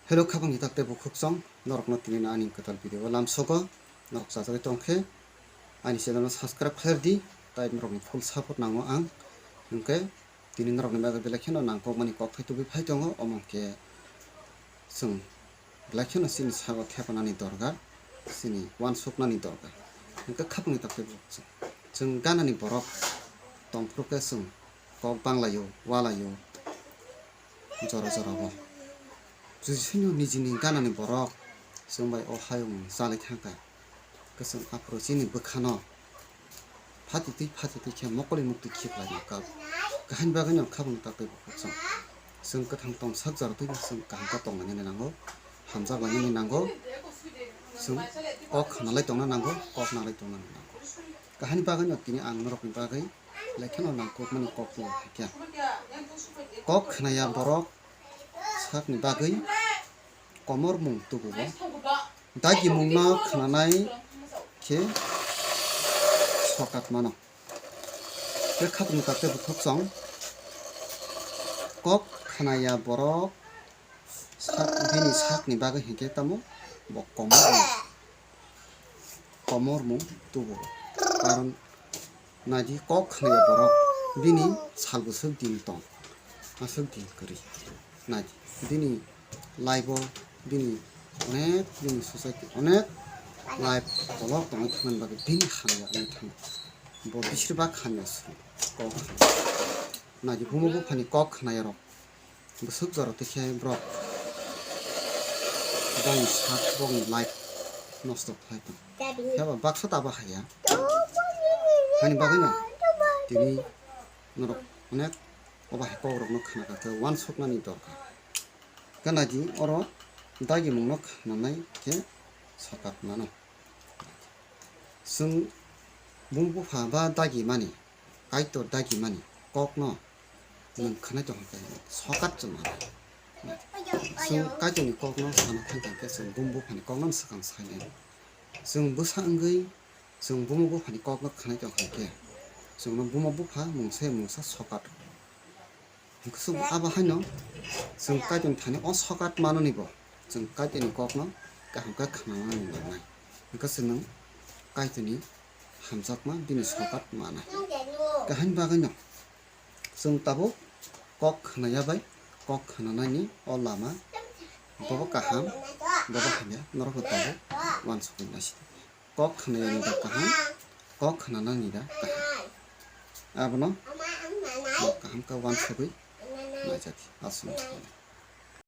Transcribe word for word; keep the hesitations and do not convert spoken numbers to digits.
Hello, khapangni tak tei bukhuk chwng, norokno tini ani kwtal video o lamsogo, norok chajagwi tongkhe, ani channel no subscribe khlai di, tai norokni full support nango ang, hwnkhe tini norokni bagwi belai kheno nangkukmani kok thai tubui phai tongo, omo khe chwng belai kheno chini sago thepanani dorkar, chini uansuknani dorkar, hwnkhe khapangni tak tei bukhuk chwng, chwng ganani borok tongphuru khe chwng kok banglaio, ualaio, jora jora o. Jisino nijini ganani borok chwng bai o hayung chalai thangkha. Kwchwng aphuru chini bwkhano phatitwi phatitwi khe mokoli muktwi khiklai kha. Kahini bagwino khabangni tak tei bukhuk chwng. Chwng kwthang tongsak jora twi chwng kaham khe tonglainani nango, hamjak lainani nango. Chwng kok khnalai tongna nango, kok nalai tongna nango. Kahini bagwino tini ang norokni bagwi belai kheno nangkukmani kok tubui phaikha. Kok khnaya borok sakni bagwi komormung tubuo. Dagimungno khnanai khe sokat mano. Tei khapangni tak tei bukhuk chwng. Kok khnaya borok sak, bini sakni bagwi hinkhe tamo bo komormung, komormung tubuo. Karon naidi kok khnaya borok bini sal bwswk din tong, aswk din kwrwi. Naidi bini life o bini onek, bini society onek life kolok tongwi thangmani bagwi bini hamya wngwi thango. Bo bisir bak hamya suru kok. Naidi bumo buphani kok khnaya rok bwswk jora twi khe borok bongni sak, bongni life nosto khlai tong. Phiya ba baksa ta bahai ya. Hani bagwino tini norok onek obo hai kokrokno khna kha khe uansuknani dorkar. Khe naidi oro dagimungno khnanai khe sokat mano. Chwng bumung bupha ba dagimani, Kaitor dagimani kokno nwng khwnai tongkha khe sokat chwng manai. Chwng Kaitorni kokno sana thangkha khe chwng bumung buphani kokno swkang sainai. Chwng bwsa wngwi chwng bumung buphani kokno khwnai tongkha khe chwngno buma bupha mungsa mungsa sokat. Hwnkhe abo haino chwng Kaitorni thani o sokat manoni bo chwng Kaitorni kokno kaham khe khwnanani nangnai. Hwnkhe chwng Kaitorni hamjakma bini sokat manai. Kahini bagwino chwng tabuk kok khnaya bai kok khnanani o lama bobo kaham, bobo hamya norokno tabuk uansukwi naisidi. Kok khnayani da kaham, kok khnanani da kaham. Abono bo kaham khe uansugwi naijadi. Aswk.